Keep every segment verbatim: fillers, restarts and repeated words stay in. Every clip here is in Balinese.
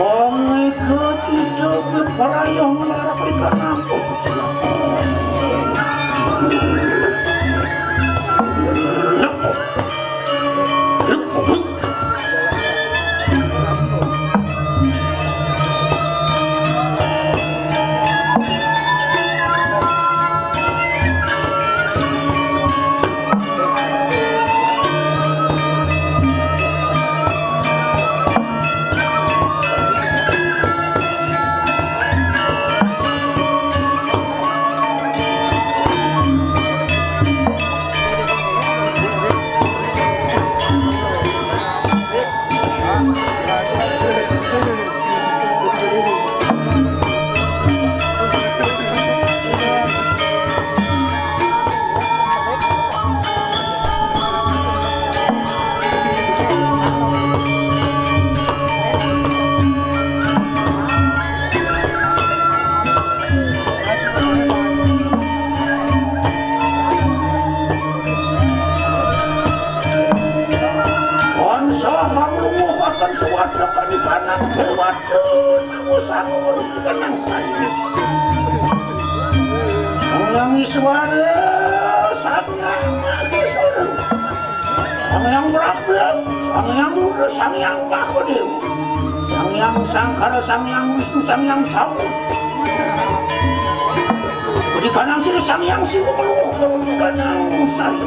Wong iku cicuk parayong nglarang likan ampun. Bangsa hamlunguh akan suwada kanikanang dewata, nawa sangu weruh kanang sayu. Sang Hyang Iswara, Sang Hyang Maheswara, Sang Hyang Brahma, Sang Hyang Rudra, Sang Hyang Mahadéwa, Sang Hyang Sangkara, Sang Hyang Wisnu, Sang Hyang Sawu. Budi kanang sira Sang Hyang Siwa meluh kanang sari.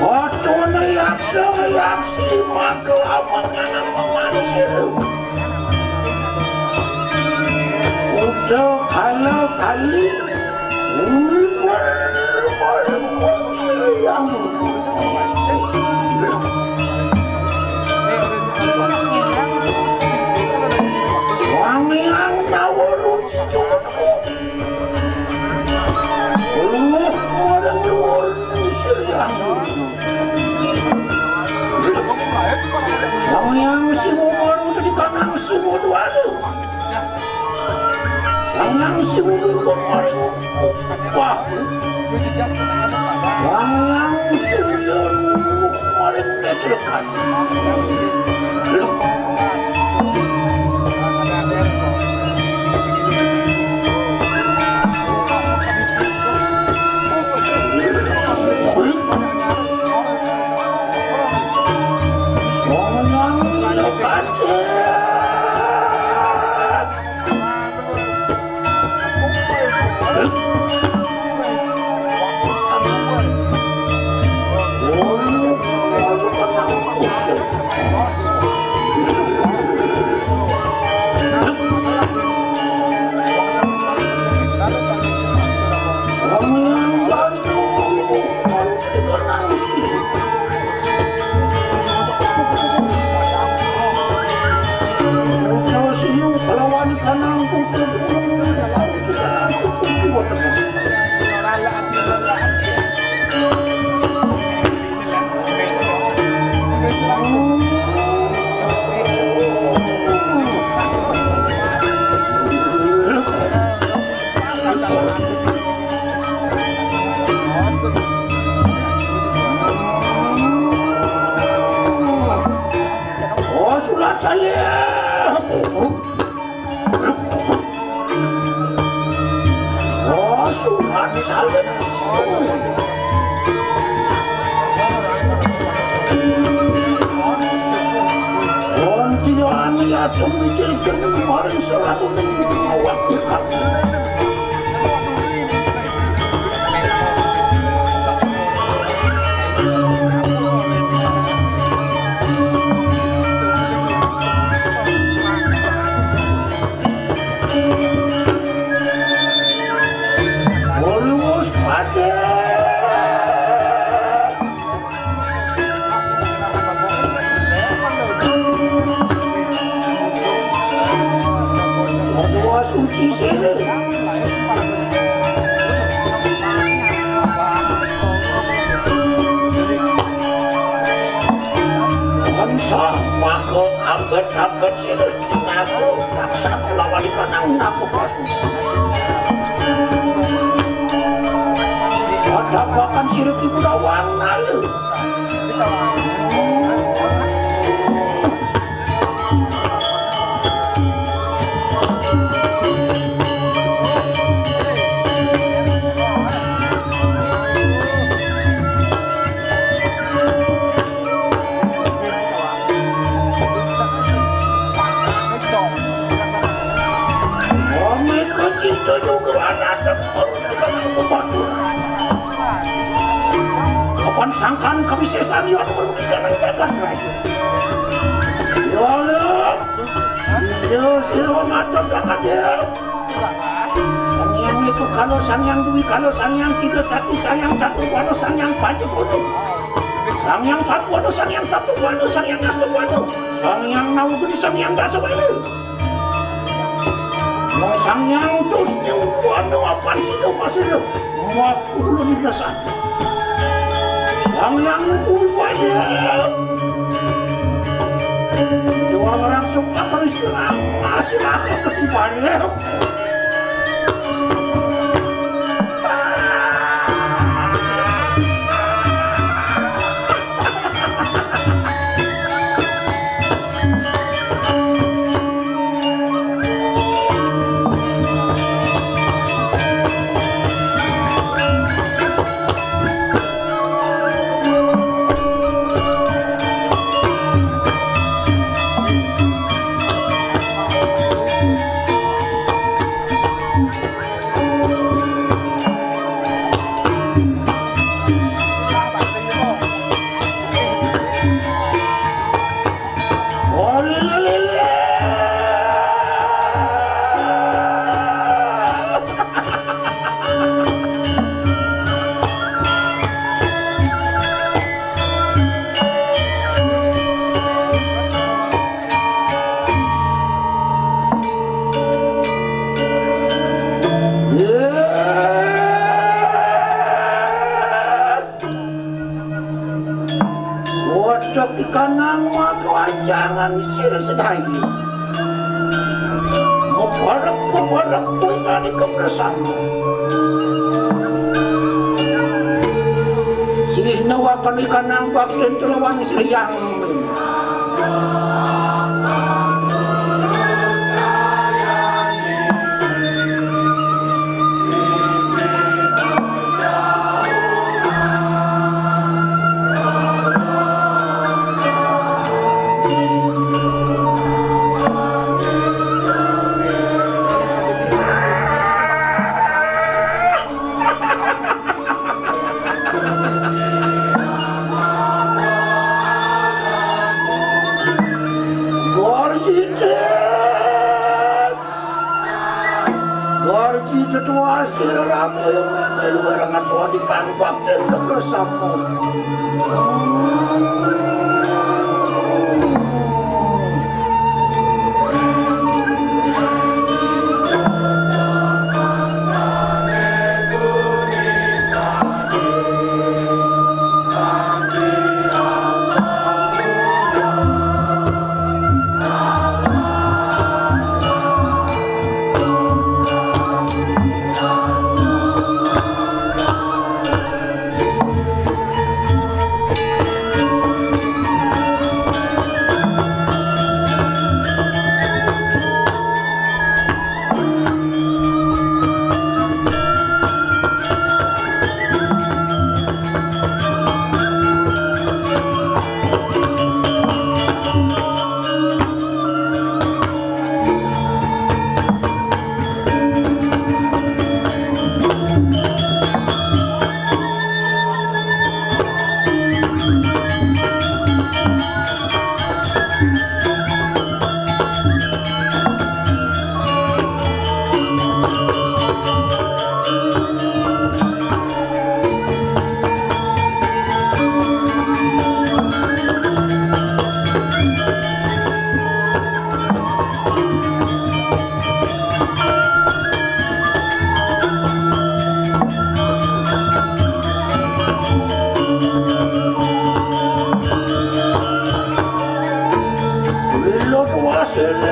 Watone yaksa yaksi maka amanganan mamansira. Uta kala kali wiper paring wong sira yang Wangiang nawa ruci jumeneng. Ulunguh marang luhur sirian. Sang Hyang Siwa marang tedikanang Siwa Dwara. Sang Hyang Siwa Durga maring upah. Sang Hyang Surya maring kecelakan. Sang Hyang Lekat. Oh, sunat saya. Oh, sunat saya. Kontian ya tumikil kami maring selalu awak. Suci sini. Bangsa mako abet-abet sini. Aku paksa kulawan kanang naku pas. Ada bahkan sirip ibu rawang lalu. Mami kecil tujuh ke anak. Kapan sangkan kawisésan ya anu merugi kanang jagat raya. Ya Allah. Ya sira matur jagat ya. Sang Hyang Wéko Kala, Sang Hyang Dwi Kala, Sang Hyang Tiga Sakti, Sang Hyang Catur Wala, Sang Hyang Panca Sura. Sang Hyang Satwala, Sang Hyang Sabda Wala, Sang Hyang Asta Wala, Sang Hyang Nawa Geni, Sang Hyang Dasa Wala. Wong Sang Hyang Tusni Wana apan sida pasira. Makulun ing satus. Sang Hyang Kuwaya. Dua orang sumpah terus terang. Masih aku ketibannya. Wacak ikanang maka wancangan sira sedaya. Mebarek-mebarek kuwi kani kepresan. Sirih nawakan ikanang bakten telawan sirih yang. Gor cicit. Gor cicit wasir rapoyo melu barengan wadi kang bakten terus sampun. Tansah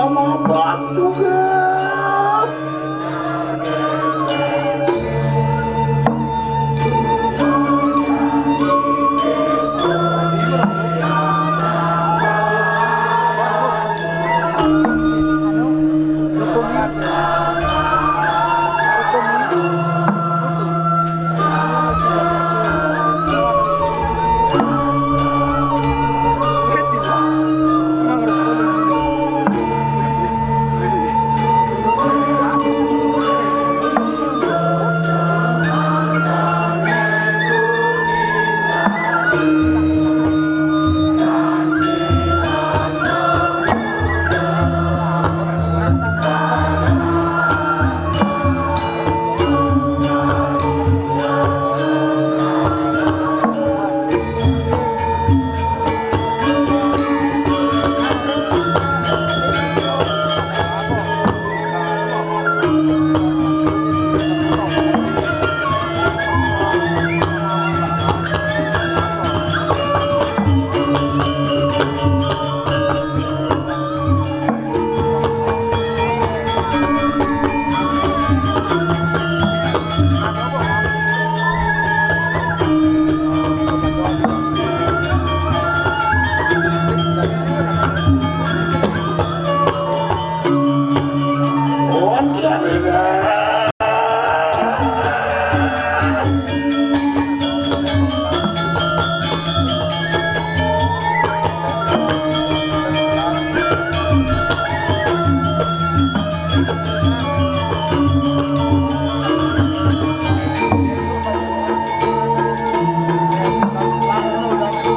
mabatu ge.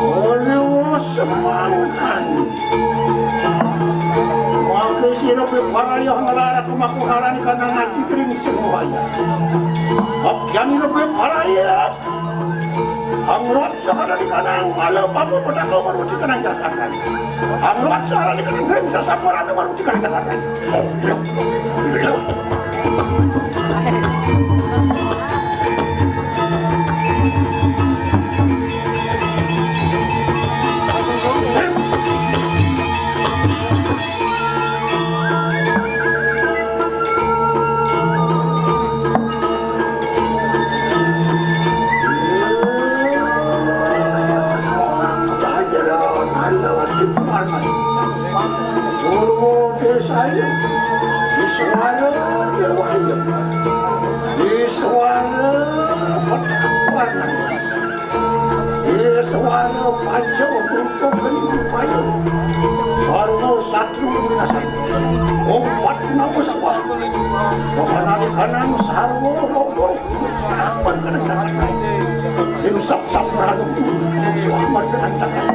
Ora semangkan. Maka sira beparaya nglarang kemakuharan kana ngaji kering sing wayah. Abyan ira beparaya. Angrot sakala dikanang ala pamu petaka baru dikanang Jakarta. Angrot sakala dikanang kering sasap marana baru dikanang Jakarta. Purwo Desa Ayu, Iswara Dewa Ayu, Iswara Petak Warna, Iswara Panca Beruntung Geni Rupaya, Sarwa Satru Winasana, Ompat Nama Swaha, Sohanani Kanang Sarwa Rogo, Sahabat Kanang Cakat, Ing Sap Sap Ranu, Sahabat Kanang Cakat.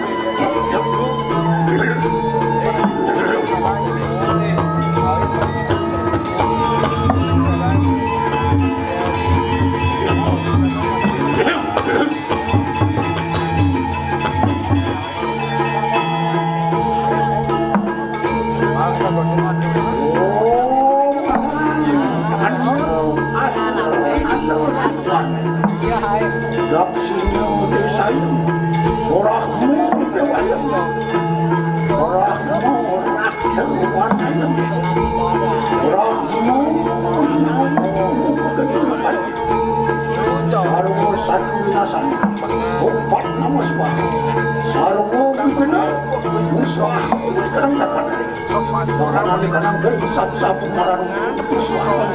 Daksina Desayeng, Brahma Dewayeng, Brahma Raksawanayeng, Brahma Namo Muka Geni Rupayeng, Sarwa Satru Winasana, Ompat Nama Swaha, Sarwa Wigna Muswaha, Kanang Cakat. Sohanani Kanang Gering Sap Sap Mararu Muswaha.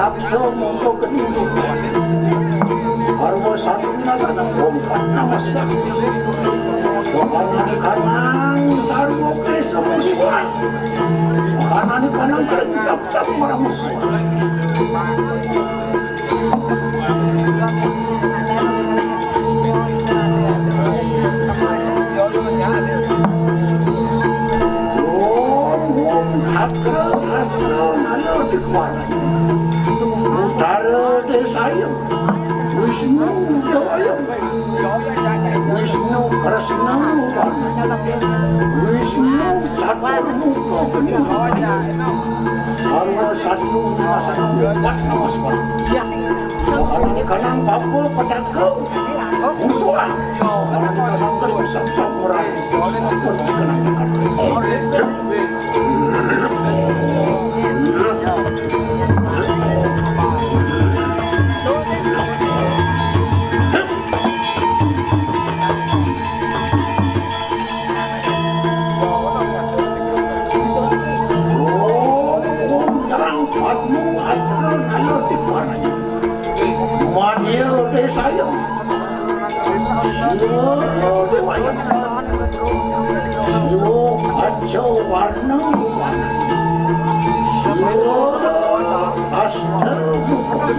Sabda mongko geni rupa. Sarwa satru winasana, umpat namasmah. Sokanane kanang sarwa klesa musuhan. Sokanane kanang kering sap-sap marang musuhan. Om, om, cakra, astra, naya, dikwana. Utara desayang, Wisnu dewayang, Wisnu kresna, Wisnu catur muka geni. Sarwa satru winasana, umpat namasmah. Sokanane kanang papa petaka musuhan. Sokanane kanang kering sap-sap marang musuhan. Pun dikenang-kenang. Om, om, yang padmu astra naya dikwanai. Madya desayang. Siwa dewayang. Siwa kaca warna warna. Siwa asta muka.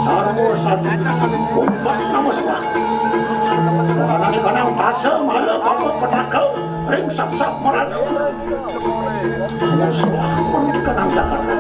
Sarwa satru umpat namasmah. Sokanane kanang tasa mala papa petaka. Ring sap-sap marana. Musuh pun dikenang Jakarta.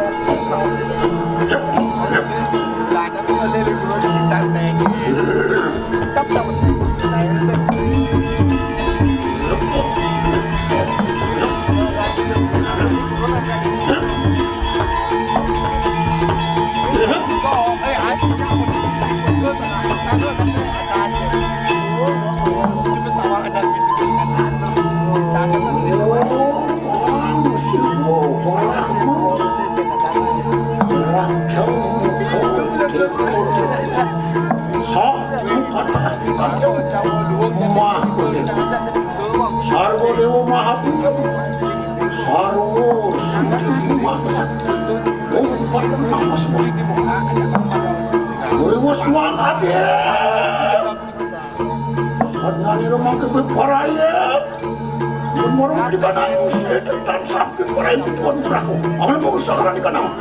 Sarwa dewa maha puja, sarwa siti maha sakti, umpat namasmah. Wewes mangkate. Sadnyanira mangke bebarayat. Yen marang dikanang setan sampe bebarayat tuan perahu. Amal mangsa karang dikanang.